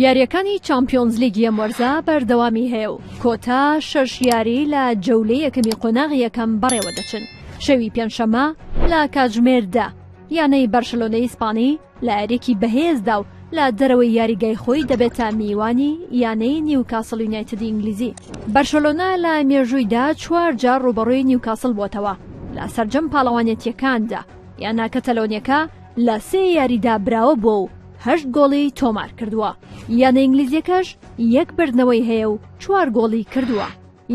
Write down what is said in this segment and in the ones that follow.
یارییەکانی چامپیۆنزلیگی ئەم وەرزە بەردەوامی هەیە و کۆتا شەش یاری لە جەولەی یەکەمی قۆناغی یەکەم بەڕێوەدەچن. شەوی پێنجشەممە لە کاتژمێر دە یانەی بەرشلۆنەی ئیسپانی لە یارییەکی بەهێزدا و لە دەرەوەی یاریگای خۆی دەبێتە میوانی یانەی نیوکاسڵ یونایتدی ئینگلیزی. بەرشلۆنە لە مێژوویدا چوار جار ڕووبەڕووی نیوکاسڵ بووەتەوە لە سەرجەم پاڵەوانێتییەکاندا، یانە کەتەلۆنیەکە لە سێ یاریدا براوە بووە و هەشت گۆڵی تۆمار کردووە، یانە ئینگلیزیەکەش یەک بردنەوەی هەیە و چوار گۆڵی کردووە.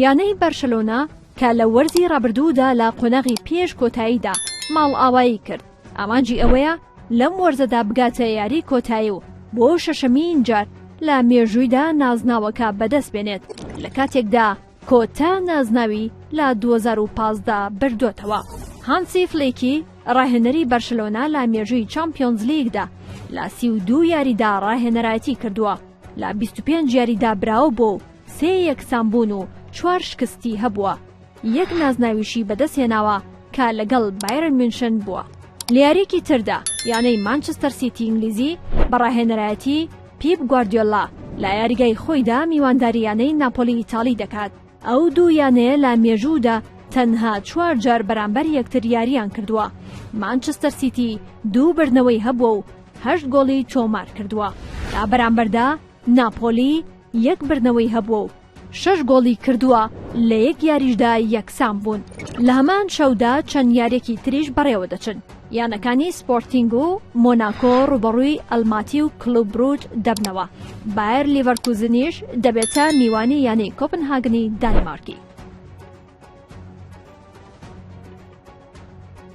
یانەی بەرشەلۆنە کە لە وەرزی رابردوودا لە قۆناغی پێش کۆتاییدا ماڵئاوایی کرد، ئامانجی ئەوەیە لەم وەرزەدا بگاتە یاری کۆتایی و بۆ شەشەمین جار لە مێژوویدا نازناوەکە بەدەستبێنێت، لە کاتێکدا کۆتا نازناوی لە 2015 بردووەتەوە. هانسی فلیکی راهێنەری بەرشلۆنە لە مێژووی چامپیۆنزلیگدا لە 32 یاریدا راهێنەرایەتی کردووە، لە 25 یاریدا براوە بووە و سێ یەکسانبوون و چوار شکستی هەبووە، یەک نازناویشی بەدەستهێناوە کە لەگەڵ بایرن میونشن بووە. لە یارییەکی تردا یانەی مانچستەر سیتی ئینگلیزی بە راهێنەرایەتی پیپ گواردیۆلا لە یاریگای خۆیدا میوانداری یانەی ناپۆلی ئیتاڵی دەکات، ئەو دوو یانەیە لە مێژوودا تەنها چوار جار بەرامبەر یەکتر یارییان کردووە، مانچستەر سیتی دوو بردنەوەی هەبووە و هەشت گۆڵی تۆمارکردووە، لە بەرامبەردا ناپۆلی یەک بردنەوەی هەبووە و شەش گۆڵی کردووە، لە یەک یاریشدا یەکسان بوون. لە هەمان شەودا چەند یارییەکی تریش بەڕێوەدەچن، یانەکانی سپۆرتینگ و مۆناکۆ ڕووبەڕووی ئەلماتی و کلوب بروج دەبنەوە، بایەر لیڤەرکوزنیش دەبێتە میوانی یانەی کۆپنهاگنی دانیمارکی.